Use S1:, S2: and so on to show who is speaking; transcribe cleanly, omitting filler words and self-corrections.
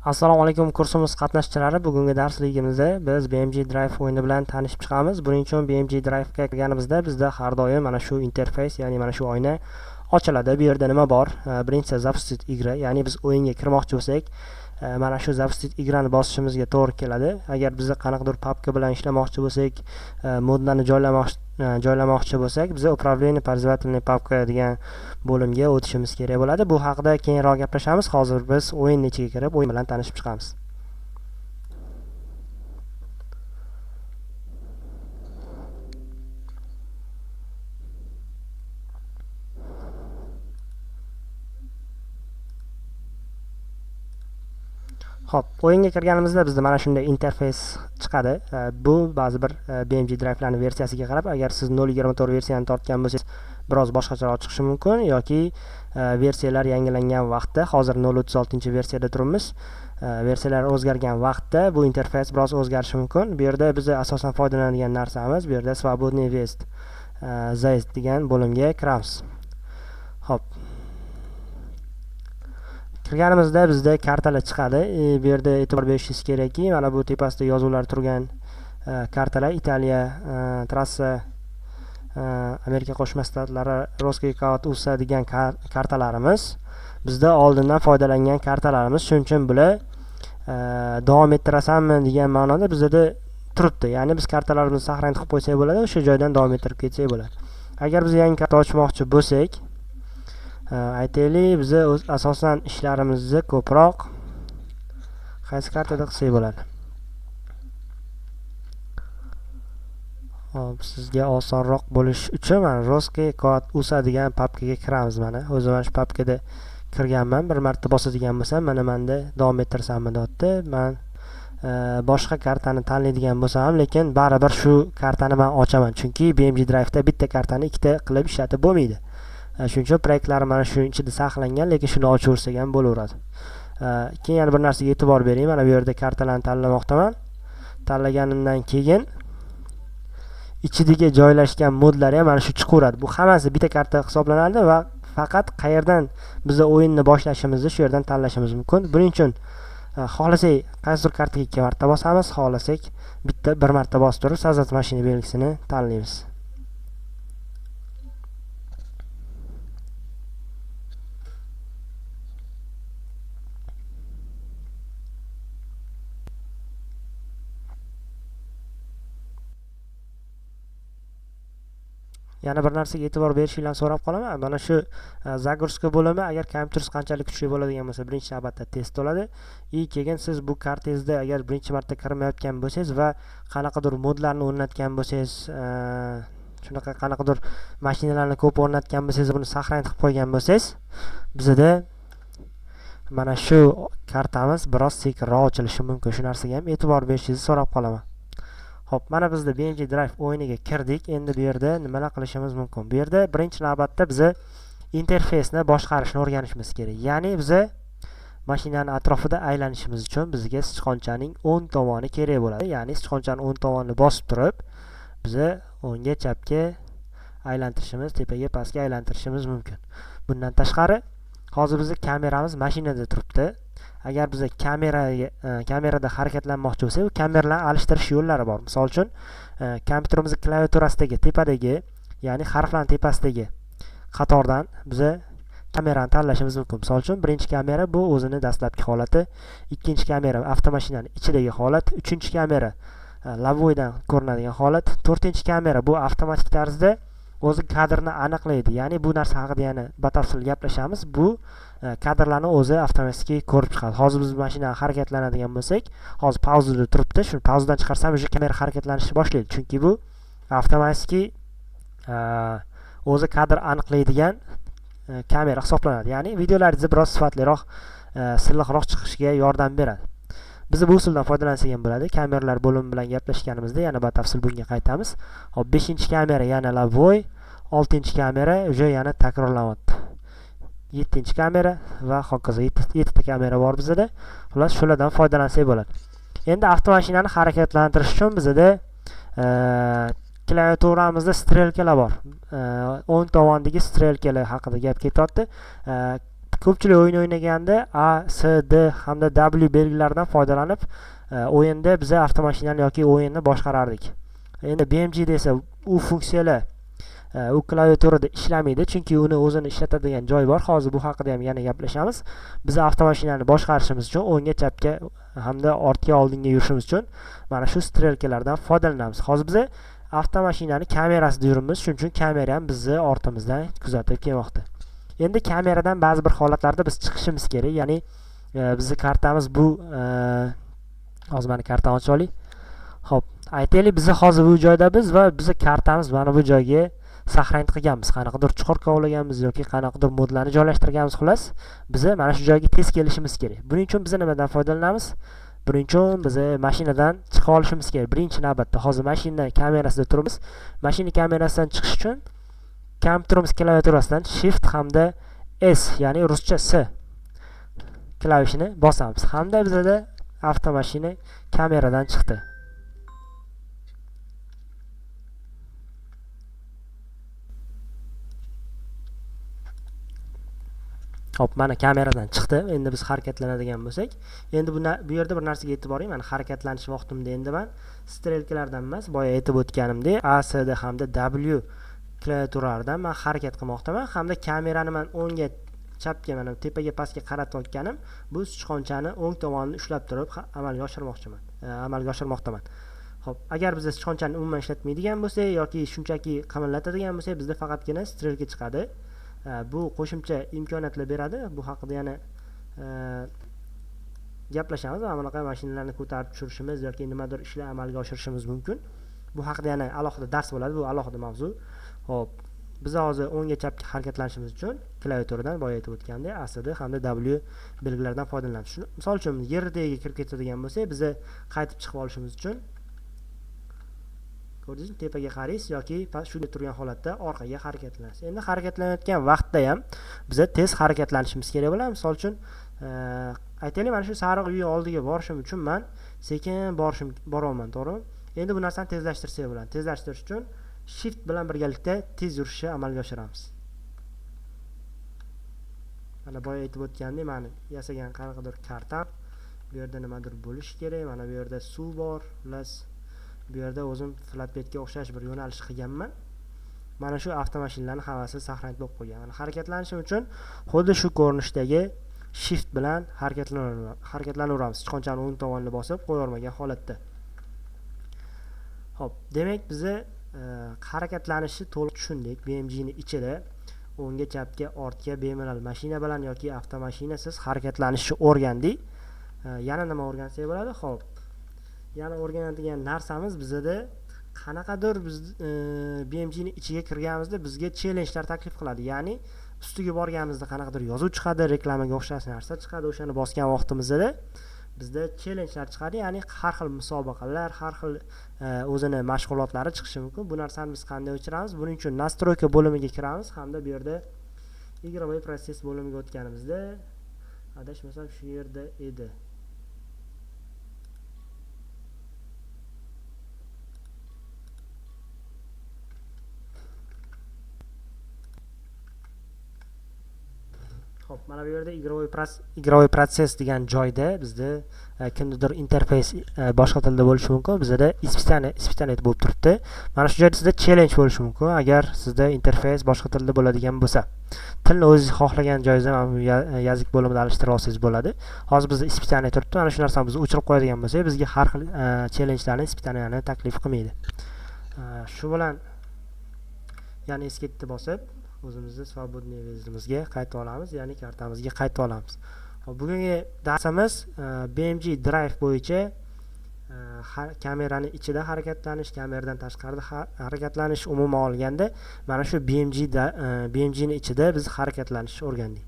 S1: Assalomu alaykum kursimiz qatnashchilari. Bugungi darsligimizda biz BMG Drive o'yini bilan tanishib chiqamiz. Buning uchun BMG Drive'ga kirganimizda bizda har doim mana shu interfeys, ya'ni mana shu oyna ochiladi. Bu yerda nima bor? Birinchisi запустить игра, ya'ni biz o'yinga kirmoqchi bo'lsak, mana shu запустить igrani bosishimizga to'g'ri keladi. Agar biz qanaqadir papka bilan ishlamoqchi bo'lsak, modlarni joylamoqchi bo'lsak, biz управление пользовательной папка degan bo'limga o'tishimiz kerak bo'ladi. Bu haqida keyinroq gaplashamiz. Hozir biz o'yin ichiga kirib, o'yin bilan tanishib chiqamiz. Xo'p, o'yinga kirganimizda bizda mana shunday interfeys chiqadi. Bu ba'zi bir BMG Drive'larning versiyasiga qarab, agar siz 0.24 versiyani tortgan bo'lsangiz, biroz boshqacharoq chiqishi mumkin yoki versiyalar yangilangan vaqtda, hozir 0.36 versiyada turibmiz. Versiyalar o'zgargan vaqtda bu interfeys biroz o'zgarishi mumkin. Bu yerda biz asosan foydalanadigan narsamiz, bu yerda свободный въезд, заезд degan bo'limga kiramiz. Xo'p. Kirganimizda bizda kartalar chiqadi. Bu yerda e'tibor berishingiz kerakki, mana bu tepasida yozuvlar turgan kartalar Italiya, trassa, Amerika Qo'shma Shtatlari, Roskiy Kaut USA degan kartalarimiz bizda oldindan foydalangan kartalarimiz. Shuning uchun bular davom ettirasanmi degan ma'noda bizda turibdi. Ya'ni biz kartalarimizni saqlanib qilib qo'ysak bo'ladi, o'sha joydan davom ettirib ketsak bo'ladi. Agar biz yangi karta ochmoqchi bo'lsak, aytaylik, biz o'z asosan ishlarimizni ko'proq qaysi kartada qilsak bo'ladi? Hop, sizga osonroq bo'lish uchun mana Roskiy Kaut USA degan papkaga kiramiz mana. O'zim mana shu papkada kirganman. Bir marta bosadigan bo'lsam, mana menda davom ettirsammi deyapti. Men boshqa kartani tanlaydigan bo'lsam ham, lekin baribir shu kartani men ochaman, chunki BMG Drive'da bitta kartani ikkita qilib ishlatib bo'lmaydi. Shuning uchun proyektlar mana shu ichida saqlangan, lekin shuni ochaversak ham bo'laveradi. Keyin yana bir narsaga e'tibor bering. Mana bu yerda kartalarni tanlamoqdaman. Tanlaganimdan keyin ichidagi joylashgan modlar ham mana shu chiqaveradi. Bu hammasi bitta karta hisoblanadi va faqat qayerdan biz o'yinni boshlashimizni shu yerdan tanlashimiz mumkin. Buning uchun xohlasak qaysidir kartaga ikki marta bosamiz, xohlasak bitta bir marta bosib turib создать mashina belgisini tanlaymiz. Yana bir narsaga e'tibor berishingizni so'rab qolaman. Mana shu загрузка bo'limi, agar kompyuteringiz qanchalik kuchli bo'ladigan bo'lsa, birinchi navbatda test bo'ladi. И keyin siz bu kartangizda agar birinchi marta kirmayotgan bo'lsangiz va qanaqadir modlarni o'rnatgan bo'lsangiz, shunaqa qanaqadir mashinalarni ko'p o'rnatgan bo'lsangiz, buni saqlanib qilib qo'ygan bo'lsangiz, bizda mana shu kartamiz biroz sekinroq ochilishi mumkin. Shu narsaga ham e'tibor berishingizni so'rab qolaman. Xo'p, mana bizda BMG Drive o'yiniga kirdik. Endi bu yerda nimalar qilishimiz mumkin? Bu yerda birinchi navbatda biz interfeysni boshqarishni o'rganishimiz kerak. Ya'ni biz mashinani atrofida aylanishimiz uchun bizga sichqonchaning o'ng tomoni kerak bo'ladi. Ya'ni sichqonchaning o'ng tomonini bosib turib, biz o'ngga, chapga aylantirishimiz, tepaga, pastga aylantirishimiz mumkin. Bundan tashqari, hozir bizning kameramiz mashinada turibdi. Agar biz kamerada harakatlanmoqchi bo'lsak, u kameralarni alishtirish yo'llari bor. Misol uchun, kompyuterimizning klaviaturasidagi tepadagi, ya'ni harflarning tepasidagi qatordan biz kamerani tanlashimiz mumkin. Misol uchun, birinchi kamera bu o'zini dastlabki holati, ikkinchi kamera avtomashinani ichidagi holat, uchinchi kamera lavoydan ko'rinadigan holat, to'rtinchi kamera bu avtomatik tarzda o'zi kadrni aniqlaydi. Ya'ni bu narsa haqida yana batafsil gaplashamiz. Bu kadrlarni o'zi avtomatik ko'rib chiqadi. Hozir biz mashinani harakatlanadigan bo'lsak, hozir pauzada turibdi. Shuni pauzadan chiqarsam, o'sha kamera harakatlanishni boshlaydi. Chunki bu avtomatik o'zi kadr aniqlaydigan kamera hisoblanadi. Ya'ni videolaringizni biroz sifatliroq, silliqroq chiqishiga yordam beradi. Biz bu usuldan foydalansak ham bo'ladi. Kameralar bo'limi bilan gaplashganimizda yana batafsil bunga qaytamiz. Xo'p, 5-kamera yana lavoy, 6-kamera уже yana takrorlanyapti. 7-kamera va hokazo. 7ta kamera bor bizda. Xullas, shulardan foydalansak bo'ladi. Endi avtomashinani harakatlantirish uchun bizda klaviaturamizda strelkalar bor. O'ng tomondagi strelkalar haqida gap ketyapti. Ko'pchilik o'yin o'ynaganda A, S, D hamda W belgilaridan foydalanib o'yinda biza avtomashinani yoki o'yinni boshqarardik. Endi BeamNG desa u funksiyalar u klaviaturada ishlamaydi, chunki uni o'zini ishlatadigan joy bor. Hozir bu haqida ham yana gaplashamiz. Biz avtomashinani boshqarishimiz uchun o'ngga, chapga hamda ortga, oldinga yurishimiz uchun mana shu strelkalardan foydalanamiz. Hozir biz avtomashinani kamerasida yuribmiz, shuning uchun kamera ham bizni ortimizdan kuzatib kelmoqda. Endi kameradan ba'zi bir holatlarda biz chiqishimiz kerak, ya'ni bizni kartamiz bu hozir mana kartani ochib oling. Xo'p, aytaylik biz hozir bu joyda biz va bizni kartamiz mana bu joyga saqlanib qilganmiz, qanaqadir chuqur kovlaganmiz yoki qanaqadir modlarni joylashtirganmiz. Xullas, biz mana shu joyga tez kelishimiz kerak. Buning uchun biz nimadan foydalanamiz? Buning uchun biz mashinadan chiqa olishimiz kerak. Birinchi navbatda hozir mashina kamerasida turibmiz. Mashina kamerasidan chiqish uchun kompyuterimiz klaviaturasidan Shift hamda S, ya'ni ruscha S klavishini bosamiz hamda bizada avtomashina kameradan chiqdi. Hop, mana kameradan chiqdi. Endi biz harakatlanadigan bo'lsak, endi bu yerda bir narsaga e'tibor bering. Mana harakatlanish vaqtimda endi men strelkalardan emas, boya aytib o'tganimdek A, S, D hamda W klaviaturalaridan men harakat qilmoqdaman hamda kamerani men o'ngga, chapga, mana tepaga, pastga qaratayotganim bu sichqonchani o'ng tomonini ushlab turib amalga oshirmoqchiman. Amalga oshirmoqdaman. Xo'p, agar biz sichqonchani umuman ishlatmaydigan bo'lsak yoki shunchaki qimillatadigan bo'lsak, bizda faqatgina strelka chiqadi. Bu qo'shimcha imkoniyatlar beradi. Bu haqida yana gaplashamiz. Mana bunaqa mashinalarni ko'tarib tushirishimiz yoki nimadir ishlar amalga oshirishimiz mumkin. Bu haqida yana alohida dars bo'ladi, bu alohida mavzu. Xo'p, biz hozir o'ngga chapga harakatlanishimiz uchun klaviaturadan boya aytib o'tgandek A, S, D hamda W belgilaridan foydalanamiz. Shuni, misol uchun, yer tagiga kirib ketadigan bo'lsak, biz qaytib chiqib olishimiz uchun ko'rdingizmi, tepaga qaraysiz yoki shunday turgan holatda orqaga harakatlanasiz. Endi harakatlanayotgan vaqtda ham biz tez harakatlanishimiz kerak bo'ladi. Misol uchun, aytaylik, mana shu sariq uy oldiga borishim uchun men sekin boryapman, to'g'rimi? Endi bu narsani tezlashtirsak bo'ladi. Tezlashtirish uchun Shift bilan birgalikda tez yurishni amalga oshiramiz. Mana boya aytib o'tgandek, meni yasagan qanaqadir kartam, bu yerda nimadir bo'lishi kerak. Mana bu yerda suv bor, xullas bu yerda o'zim flatbedga o'xshash bir yo'nalish qilganman. Mana shu avtomashinalarni hammasi saqlanib bo'lib qo'ygan. Mana harakatlanishim uchun xuddi shu ko'rinishdagi Shift bilan harakatlanaveramiz. Sichqonchani o'ng tomonini bosib qo'yavermagan holatda. Xo'p, demak biz harakatlanishni to'liq tushundik. BeamNG ni ichida o'ngga, chapga, ortga bemalol mashina bilan yoki avtomashinasiz harakatlanishni o'rgandik. Yana nima o'rgansak bo'ladi? Xo'p, yana o'rganadigan narsamiz bizada qanaqadir biz BeamNG ni ichiga kirganimizda bizga challengelar taklif qiladi. Ya'ni ustiga borganimizda qanaqadir yozuv chiqadi, reklamaga o'xshash narsa chiqadi. O'shani bosgan vaqtimizda bizda challengelar chiqadi, ya'ni har xil musobaqalar, har xil o'zini mashg'ulotlari chiqishi mumkin. Bu narsani biz qanday o'chiramiz? Buning uchun настройка bo'limiga kiramiz hamda bu yerda игровой процесс bo'limiga o'tganimizda, adashmasam shu yerda edi. Xo'p, mana bu yerda игровой процесс degan joyda bizda kimnidir interfeys boshqa tilda bo'lishi mumkin, bizda испытание bo'lib turibdi. Mana shu joyda sizda challenge bo'lishi mumkin, agar sizda interfeys boshqa tilda bo'ladigan bo'lsa. Tilni o'zingiz xohlagan joyingizda mana bu язык bo'limida alishtirib olsangiz bo'ladi. Hozir bizda испытание turibdi. Mana shu narsani biz o'chirib qo'yadigan bo'lsak, bizga har xil challengelarni, испытаниеlarni taklif qilmaydi. Shu bilan yana escape'ni bosib o'zimizni свободный vezimizga qaytib olamiz, ya'ni kartamizga qaytib olamiz. Xo'p, bugungi darsimiz BeamNG Drive bo'yicha kamerani ichida harakatlanish, kameradan tashqarida harakatlanish, umuman olganda mana shu BeamNG ni ichida biz harakatlanishni o'rgandik.